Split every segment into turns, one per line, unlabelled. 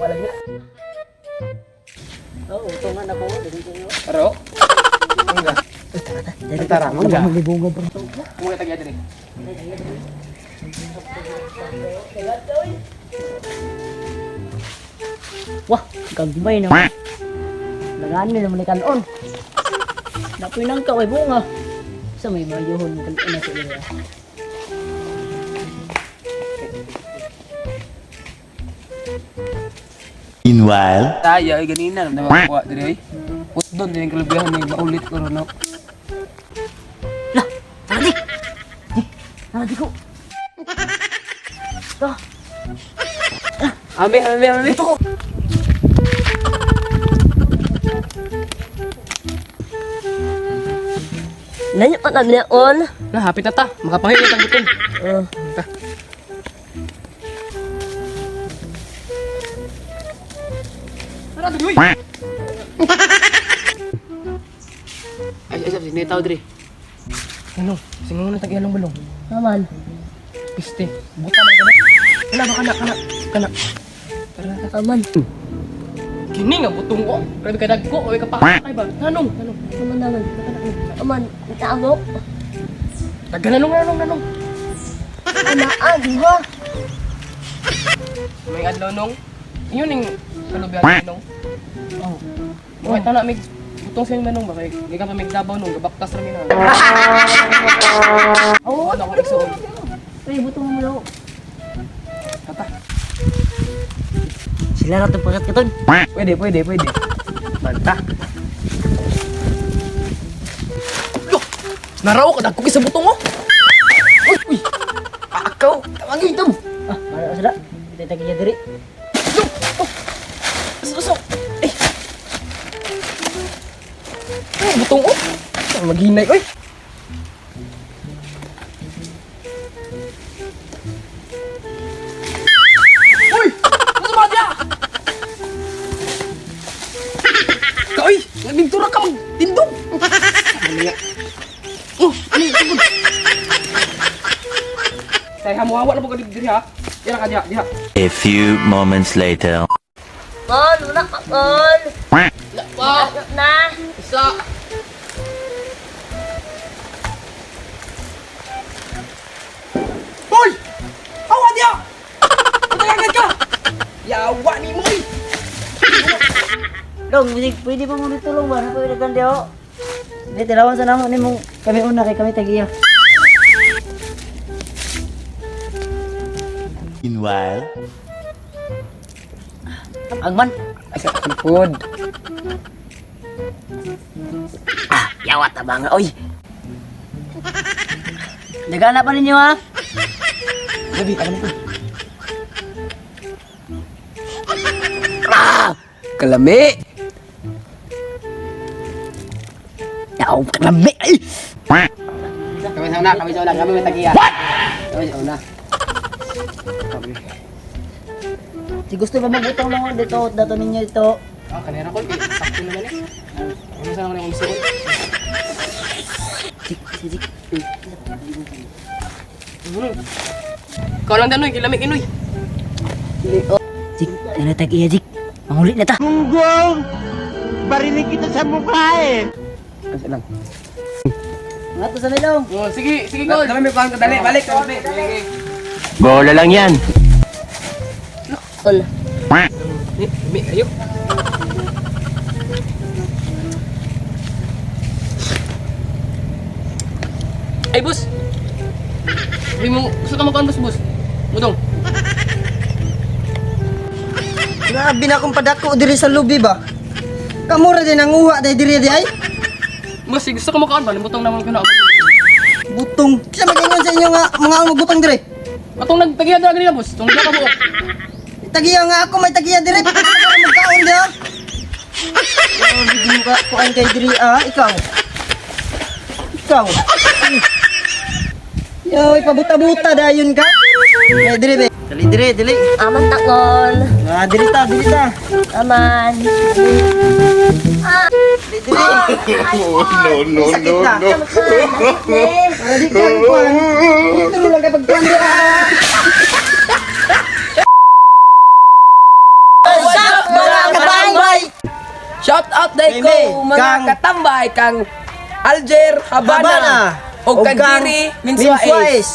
Wala na.
Oo, ito nga na po. Dali kayo.
Aro. Mangga. Tara, mangga.
Maglibunga pa.
Mangga tagya diri.
Wah, gagmay na. Lagaan nila man kanon. Napoy nang ka kay bunga. Sa may mayuhon kanon na sa iya.
Meanwhile.
Tayo ay ganina na makuha diri ay. Putdon din ang kalubihan ni maulit ko ron.
Lah, tara di. Di, tara di ko. Ta,
Ame, ame, ame. Ito ko.
nanyo pa na on.
Na hapit na ta. Makapahingi tang gutom. Ta. Tara diri. Ay, ay, ay, ay, tao diri. Ano? Singon na tag ilang balong.
Naman.
Piste. Buta man kana. Wala ba kana kana kana. Tara na ta.
Aman.
Kini nga butong ko. Grabe ka dagko, oy ka pa. Ay ba? Nanong, nanong.
Aman naman. Aman, itaamok.
Taga nanong nanong nanong.
Anaa, duha.
May adlaw nong. Inyo ning kalubihan nong.
Oh.
Mga tana mig butong sa manong ba kay gikan pa mig Davao nung gabaktas ra mi na.
Oh,
Ano ako igsuon.
Ay, butong mo daw.
Tata.
Sila ra tong pakat katon.
Pwede, pwede, pwede. Banta. Yo! Naraw ka dagko sa butong oh. Uy, uy. Akaw, tawagin ito.
Ah, para sila. Kita tagiya diri.
Yo! Oh. Usok, usok. Eh. Ay, butong oh. Maghinay oy. Uy! Ano ba diya? Kaoy, nagdintura ka magtindog. Ano nga? Oh, ano yung tugod? Say, hamuhawa na po ka diri ha. Diha ka diha, diha.
A few moments later.
Mon, wala ka, Mon.
La pa.
Na.
Isa. Hoy! Awa diya! Patagagan ka! Yawa ni mo eh!
Dong, pwede, pwede pa mo tulong ba? Ano pwede kang diyo? Hindi, tirawan sa namo ni mong kami una kay kami tagiya.
Meanwhile.
Angman.
Ay, sa food.
Ah, yawa ta ba nga, oy. Nagana pa ninyo ha?
Gabi, alam ko.
Ah!
Kalami!
Yaw, kalami. Ay!
Kami sa una, kami sa una, kami may tagiya. What? Kami sa una. Kami.
Si gusto ba magbutong lang dito, dato ninyo ito.
Ah, kanera ko. Eh, sakto naman eh. Ano sana ko na kung suot?
Sik, sik.
Ano? Ikaw lang danoy, kilami inoy.
Jik, ano tag iya, Jik? Manguli na ta.
Gunggong! Barinig kita sa mukha eh!
Kasi lang.
Nga to sa milong.
Oh, sige, sige, gol. Dami may kuhan ka, dali, balik. Dali, sige.
Bola lang yan.
Tol.
Eh, may ayo. Ay, boss. Sabi mo, gusto ka magkuhan, boss, boss. Mudong.
Grabe na akong padako diri sa lubi ba? Kamura din ang uha dahil diri di ay.
Boss, eh, gusto ka magkuhan ba? Limutong naman ko na.
Butong. Kisa mag-ingon sa inyo nga mga magbutong diri.
Atong nagtagiya na ganina, boss. Itong ka buok.
Tagiya nga ako may tagiya diri. Pagka magkaon diha. Oh, hindi mo ka kuan kay diri ah, ikaw. Ikaw. Yoy, pabuta-buta dayon ka. Eh, diri be. Dali dire, dali.
Aman takol.
Ah, dili ta, dili ta.
Aman.
Dili, dili.
No, no,
Sakit
no,
na.
no.
Para di ka kuan. Dito lang kay pagkuan di ah.
What's up,
Mga katambay!
Shout out dai ko
Meme,
mga katambay kang Alger Habana,
Habana
og kang Giri Minsuais.
Minsuais.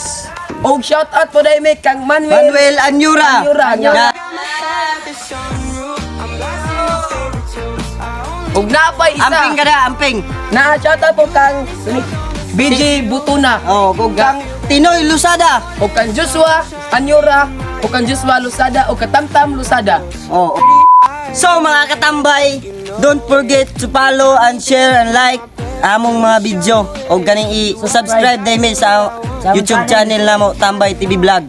Og shout out po dai mi kang Manuel,
Manuel Anyura.
Anyura.
Nga.
Og napay isa.
Amping kada, amping.
Na shout out po kang BJ Butuna.
Oh, ug kang Tinoy Lusada.
Og kang Joshua Anyura, og kang Joshua Lusada, og Katamtam Lusada.
Oh. So mga katambay, don't forget to follow and share and like among mga video o ganing i-subscribe dahil sa YouTube channel namo, Tambay TV Vlog.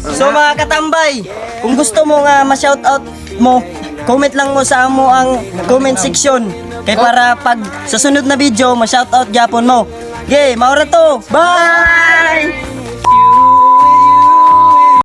So mga katambay, kung gusto mo nga ma-shoutout mo, comment lang mo sa amo ang comment section kay para pag sa sunod na video ma-shoutout gyapon mo. Okay, maura to. Bye!